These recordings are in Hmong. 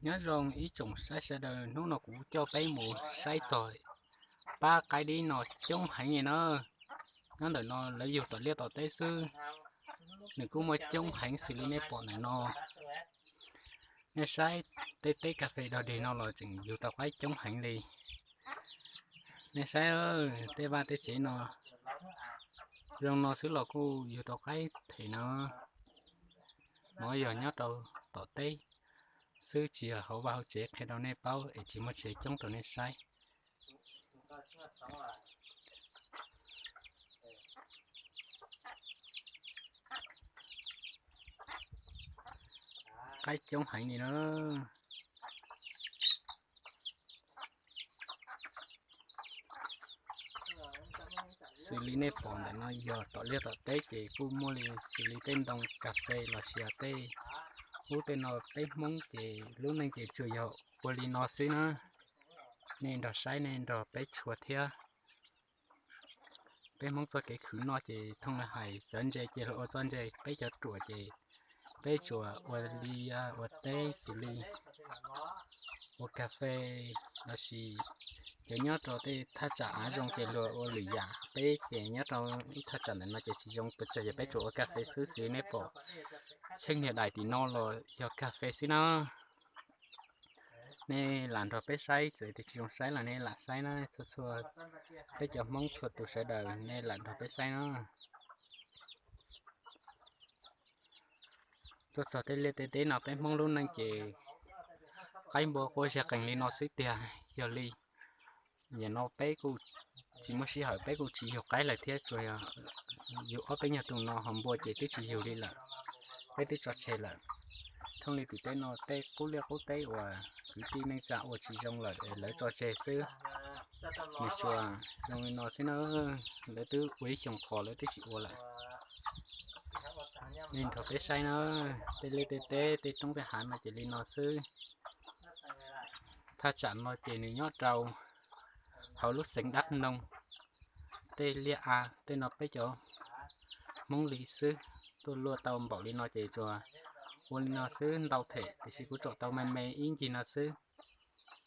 Nyob zoo ib tsoom saib sawv daws, hnub no kuv coj peb mus saib txog pab qaib dib no coob heev li na. Nyob ntawm no lawv yug tom liaj tom teb xwb, nws kuj muaj coob heev xws li nej pom ntawm no. Nej saib tej teb kas fes dog dig no los tseem yug tau qaib coob heev li. Nej saib tej vaj tej tsev no zoo no xwb los kuj yug tau qaib them no. No yog nyob rau tom teb xwb, tsis yog hauv vaj hauv tsev, qhia rau nej paub es tsis muaj tsev coob rau nej saib. Qaib coob heev li na. Xws li nej pom ntawm no yog tom liaj tom teb ces kuj muaj li xws li tej ntoo kas fes los sis tej ub tej no, peb Hmoob ces lub neej ces tsuas yog ua li no xwb na. Nej nrog saib, nej nrog peb tshua thiab. Peb Hmoob txoj kev khwv noj ces thooj li hais cov ntses ces luag ua txoj ntse, peb cov ruam ces peb tsuas ua li ua teb xws li ua kas fes los sis cov nyob rau tej thaj tsam av zoo ces luag ua lwm yam, peb ces nyob rau ib thaj tsam ntawm no ces tsis zoo, pes tsawg yog peb tsuas ua kas fes xwb. Xws li nej pom tsheej niag daim tim no los yog kas fes xwb na. Nej lam nrog peb saib, txawm tias tsis zoo saib los nej lam saib na, txhua txhua peb cov Hmoob txhua tus sawv daws nej lam nrog peb saib na. Tuaj txog tej liaj tej teb no peb Hmoob lub neej ces qaib npua quaj zig qees li no xwb tiag. Yog li nim no peb kuj tsis muaj sij hawm, peb kuj tsis yug qaib lawm thiab, tsuas yug ob peb nyuag tus no ho npua ces twb tsis yug li lawm, peb twb tso tseg lawm. Thooj li tim teb no tej qub liaj qub teb uas kwv tij neej tsa ua tsis zoo lawm es lawv tso tseg xwb. Nws tsuas zoo li no xwb na, lawv twb ua ib xyoos qos lawv twb tsis ua lawm. Nej nrog peb saib na, tej liaj tej teb tej roob tej hav no ces li no xwb. Thaj tsam no ces nws nyob rau hauv lub xeev Dab Noog, tej liaj av tej no peb cov Hmoob li xwb. Tuaj luaj tau npaum li no ces tsuas ua li no xwb, ntau them tiam sis kuv tsom tau me me ib ncig no xwb.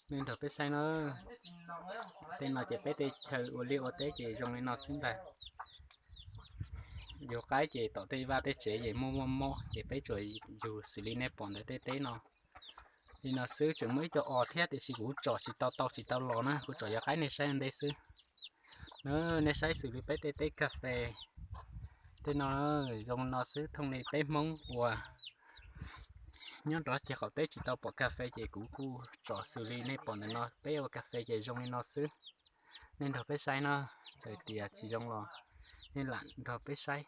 Nej nrog peb saib na, tej no ces peb tej chaw ua liaj ua teb ces zoo li no xwb ntag. Yug qaib ces tom tej vaj tej tsev ces muaj muaj mob ces peb tsuas yug xws li nej pom ntawm tej teb no li no xwb. Tseem muaj ib co os thiab tiam sis kuv tsom tsis tau tau tsis tau los na, kuv tsom yog qaib nej saib ua ntej xwb. Nej saib xws li peb tej teb kas fes tej no zoo no xwb. Thooj li peb Hmoob uas nyob nrov ceg qaum teb tsis tau pom kas fes ces kuv kuj tsom xws li nej pom ntawm no, peb ua kas fes ces zoo li no xwb. Nej nrog peb saib na, txawm tias tsis zoo los nej lam nrog peb saib.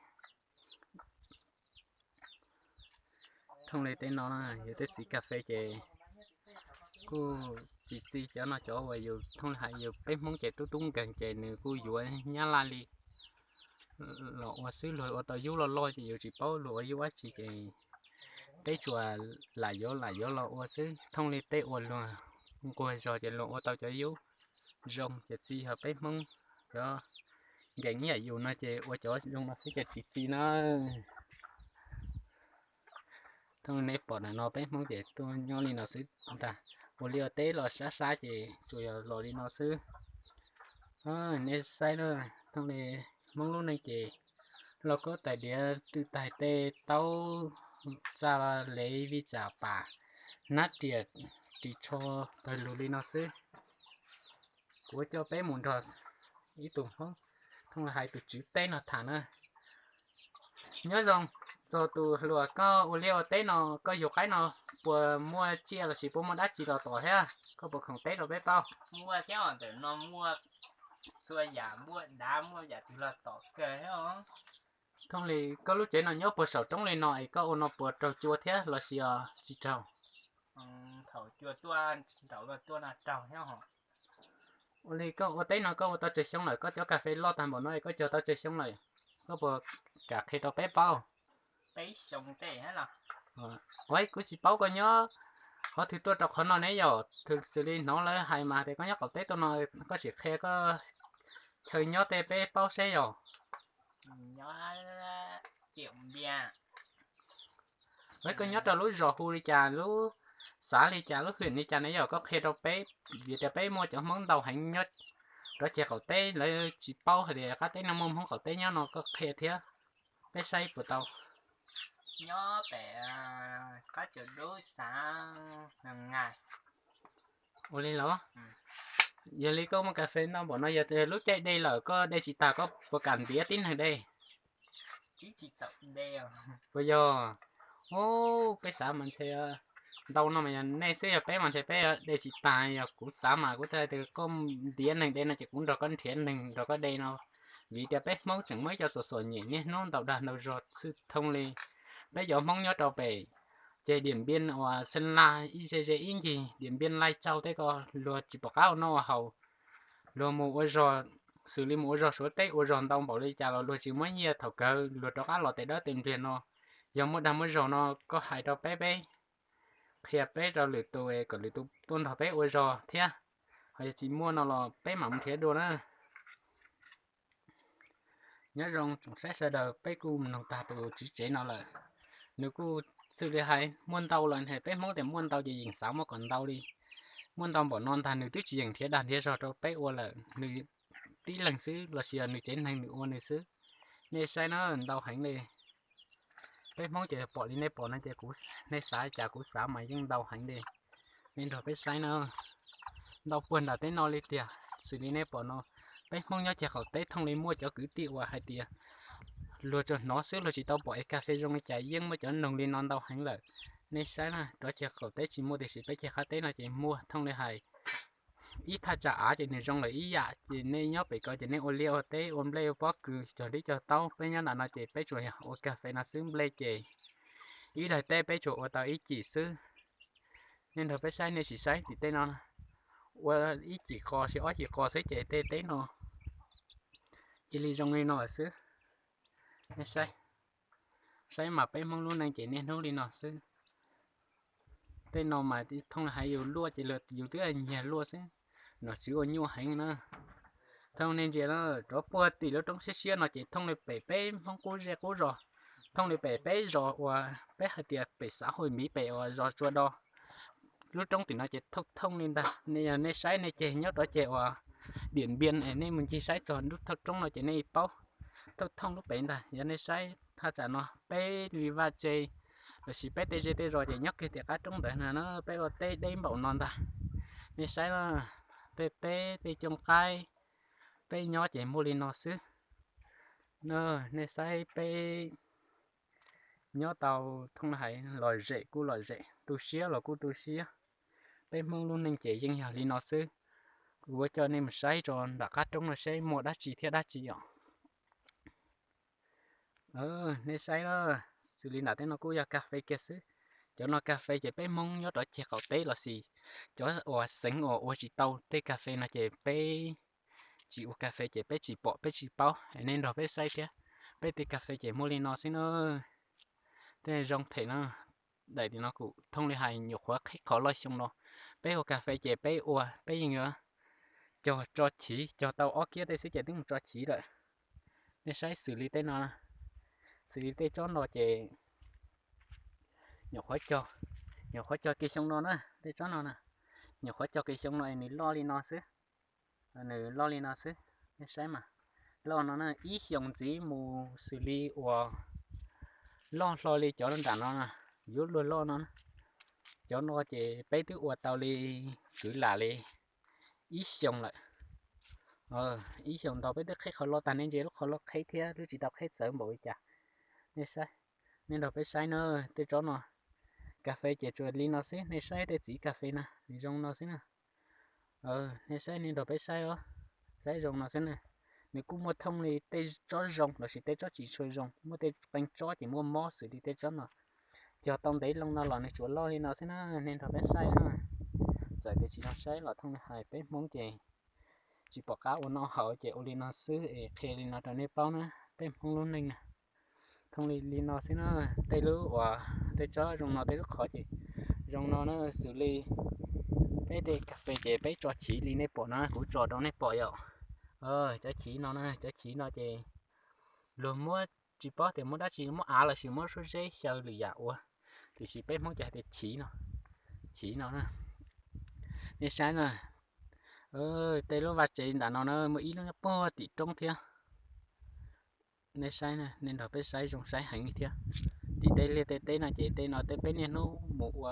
Thooj li tej no yog tej txiv kas fes ces kuj tsis txi, cov no cov uas yus thooj li hais yus peb Hmoob ces tub tub nkeeg ces nws kuj yuav nyab laj li los ua xwb. Luag ua tau yub loj loj ces yus tsis paub luag ua yub dab tsi ces peb tsuas lam yuav lam yuav los ua xwb. Thooj li tej uas luag nquag zog ces luag ua tau cov yub zoo ces txi, yog peb Hmoob cov nkees ib yam yus no ces ua cov zoo no xwb ces tsis txi na. Thooj li nej pom ntawm no peb Hmoob ces tuaj nyob li no xwb ntag. Ua liaj ua teb los sab sab ces tsuas yog los li no xwb. Nej saib na, thooj li Hmoob lub neej ces lauj kaub tais diav twj tais tej taub txaj lev vij tsam pam hnab riam ris tsho pawg lug li no xwb. Kuv coj peb mus nrog ib tug Hmoob thooj li hais tus tswv teb no tham na. Nyob zoo, txog tus hluas, koj ua liaj ua teb no koj yug qaib no puas muaj tsiaj lossis puas muaj dab tsi los tom thiab, koj puas khoom teb rau peb paub? Muaj thiab, ntawm no muaj txhua yam, muaj dav muaj yam twg los tom kawg thiab os. Thooj li koj lub tsev no nyob puag saum roob li no es koj ua no puas raug cua thiab lossis tsis raug? Thaum cua tuaj nraum luag tuaj no raug thiab os. Ua li koj ua teb no koj ua tau tsawg xyoo lawm? Koj cov kas fes loj tag npaum no es koj cog tau tsawg xyoo lawm? Koj puas kam qhia rau peb paub? Peb xyoo tej thiab los. Ua, kuv tsis paub koj nyob qhov twg tuaj rau qhov no ne yom, xws li hnov lawv hais mas tias koj nyob qaum teb tuaj no, koj sim qhia koj chaw nyob tej peb paub seb yom. Nyob tiam npia. Koj nyob rau lub zos hu li cas, lub xav li cas lub hwm li cas ne, yog koj qhia rau peb, vim tias peb muaj cov Hmoob ntau heev nyob rov ceg qaum teb, lawv tsis paub hais tias qab teb no muaj Hmoob qaum teb nyob no, koj qhia thiab peb saib puas tau. Nyob pem qab cov dub xav nga. Ua li los, yog li koj muaj kas fes ntau npaum no, yog lub caij de lawm koj de tsis tas koj puas kam ntiav tib neeg de? Puas yog? Peb xav mas ntshe ntau no mas yog nej xwb, yog peb mas ntshe peb de tsis tas. Yog kuv xav mas kuv thiaj tias koj ntiav neeg de no ces kuv nrog koj nrhiav neeg nrog koj de no, vim tias peb Hmoob tseem muaj ib co txom txom nyem niaj hnub ntaus dag ntaus zog xwb thooj li. Peb cov Hmoob nyob rau pem ces Diam Npiaj uas Xeeb Laj ib ze ze ib ncig, Diam Npiaj, Laij Tsau tej ko, luag tsis pom qab ua noj ua haus, luag mus ua zog, xws li mus ua zog Suav teb ua zog ntau npaum li cas los luag tsis muab nyiaj. Thaum kawg luag rov qab los tes dawb tes npliag no, yog muaj dag muaj zog no koj hais rau peb, peb qhia peb rau lwm tus kom lwm tus tuaj nrog peb ua zog thiab. Ho yog tsis muaj no los peb mam mus nrhiav dua na. Nyob zoo tsoom saib sawv daws, peb kuj mloog tag tus tswv tsev no lawm. Nws kuj xws li hais muaj ntau lawm, peb Hmoob tias muaj ntau ces yeej xav muaj kom ntau li. Muaj ntau npaum no ntag nws twb tsis yeem nrhiav dag nrhiav zog rau peb ua lawm, nws tib leeg xwb los sis yog nws tsev neeg nws ua nws xwb. Nej saib na, ntau heev li. Peb Hmoob ces pom li nej pom no ces nej xav cas kuv xav mas yeej ntau heev li. Nej nrog peb saib na, ntau puag nram teb no li tiag. Xws li nej pom no, peb Hmoob nyob ceg qaum teb thooj li muaj cov kwv tij uas hais tias luag tsuas hnov xwb, luag tsis tau pom es kas fes zoo li cas, yeej muaj cov noog li no ntau heev lawm. Nej saib na, rov ceg qaum teb tsis muaj tiam sis peb ceg qab teb no ces muaj. Thooj li hais ib thaj tsam av ces nws zoo lawm ib yam, ces nej nyob pem ko ces nej ua liaj ua teb ua nplej ua pob kws cog dib cog taub, peb nyob nram no ces peb tsuas yog ua kas fes no xwb, nplej ces ib daim teb peb tsuas ua tau ib cim xwb. Nej nrog peb saib, nej sim saib tim tej no, ua ib cim qos sis ob cim qos xwb ces tej teb no cia li zoo li no xwb. Nej saib, saib mas peb Hmoob lub neej ces niaj hnub li no xwb. Tej no mas thooj li hais yus luaj ces yus twb nyiag luaj xwb, nom tswv ua nyuaj heev na. Thooj nej ntsia na, rov puag tim lub roob siab siab no ces thooj li pem peb Hmoob qub zej qub zos, thooj li pem peb zos uas peb hais tias pem xav hauj miv pem uas zos tsua do, lub roob tim no ces thooj thooj li ntag. Nej yog nej saib nej ceg nyob rov ceg uas Diam Npiaj es nej mus ncig saib txog lub thaj roob no ces nej paub thooj thooj lub pem ntag. Yog nej saib thaj tsam no peb li vaj tse lossis peb tej zej tej zos ces nyob kiag tim qab roob ntawd na, peb ua teb deb npaum no ntag. Nej saib na, tej teb tej cooj qaib, peb nyob ces muaj li no xwb. Nej saib peb nyob tau thooj li hais lom zem kuj lom zem, tu siab los kuj tu siab. Peb Hmoob lub neej ces yeej yog li no xwb. Kuv ua coj nej mus saib rau nram qab roob no seb muaj dab tsi thiab dab tsi os. Nej saib na, xws li nram tej no kuj yog kas fes kiag xwb. Cov no kas fes ces peb Hmoob nyob rov ceg qaum teb lossis cov uas xeev uas ua tsis tau tej kas fes no ces peb tsis ua kas fes ces peb tsis pom peb tsis paub. Nej nrog peb saib thiab, peb tej kas fes ces muaj li no xwb na. Tej zoo phem na. Daim tim no kuj thooj li hais nyuam qhuav qhib qhov loj xyoo no, peb ua kas fes ces peb ua peb yeej yuav cog tso chiv, cog tau ob kiab tej xwb ces twb mus tso chiv lawm. Nej saib xws li tej no, xws li tej tsob no ces nyuam qhuav cog, nyuam qhuav cog kiag xyoo no na, tej tsob no na, nyuam qhuav cog kiag xyoo no es nws loj li no xwb. Nws loj li no xwb, nej saib mas, loj no na, ib xyoos ntxiv mus xws li uas loj hlo li cov nram no, yuav luag loj no. Cov no ces peb twb ua tau li kwv lam li ib xyoos lawm. Ib xyoos ntau peb twb qhib qhov loj tag, nej ntsia lub qhov loj qhib thiab lub tsis tau qhib txawv npaum li cas. Nej saib, nej nrog peb saib na, tej tsob no, kas fes ces tsuas li no xwb, nej saib tej txiv kas fes na, nws zoo no xwb na. Nej saib, nej nrog peb saib os, saib zoo no xwb na. Nws kuj muaj thooj li tej tsob zoo lossis tej tsob tsis tshua zoo, muaj tej qee tsob ces muaj mob xws li tej tsob no. Cog tau ntev loo no los nws tsuas loj li no xwb na, nej nrog peb saib na. Txawm tias tsis zoo saib los thooj li hais peb Hmoob ces tsis pom qab ua noj haus ces ua li no xwb es qhia li no rau nej paub na, peb Hmoob lub neej na. Thooj li li no xwb na, tej lub uas tej tsob zoo no tej lub qhov ces zoo no na, xws li peb tej kas fes ces peb tso chiv li nej pom no, kuv tso rau nej pom yom. Cov chiv no na, cov chiv no ces luag muab, tsis paub tias muab dab tsi, muab av lossis muab suab zeb xyaw lwm yam ua, tiam sis peb Hmoob ces hais tias chiv no. chiv no na. Nej saib na, tej lub vaj tsev nram no na muaj ib lub nyob puag tim roob thiab. Nej saib, nej nrog peb saib zoo saib heev li thiab. Tim tej liaj tej teb no ces tej no tej peb niaj hnub mus ua,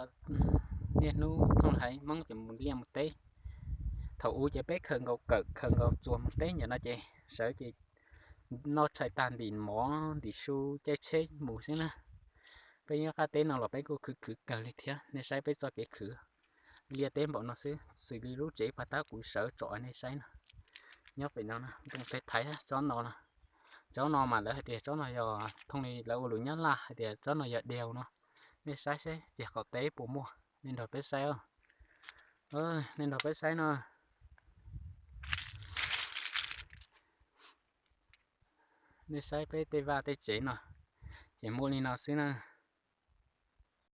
niaj hnub thooj haiv Hmoob ces mus liaj mus teb. Thaum ub ces peb khaws nkaus kawm khaws nkaus txuas mus teb ntawm no ces sawv ces noj tshais tag ntim mov ntim su caij tsheb mus xwb na. Peb nyob qab teb no los peb kuj khwv khwv kawg li thiab. Nej saib peb txoj kev khwv liaj teb npaum no xwb, xws li lub tsev pag tab kuv sawv tsom nej saib no. Nyob pem no ntoo tej thaiv tsob no, tsob no mas lawv hais tias tsob no yog thooj li lawv ua lus Nyab Laj hais tias tsob no yog điều no. Nej saib seb ces qaum teb puas muaj, nej nrog peb saib os. Nej nrog peb saib no. Nej saib peb tej vaj tej tsev no ces muaj li no xwb na.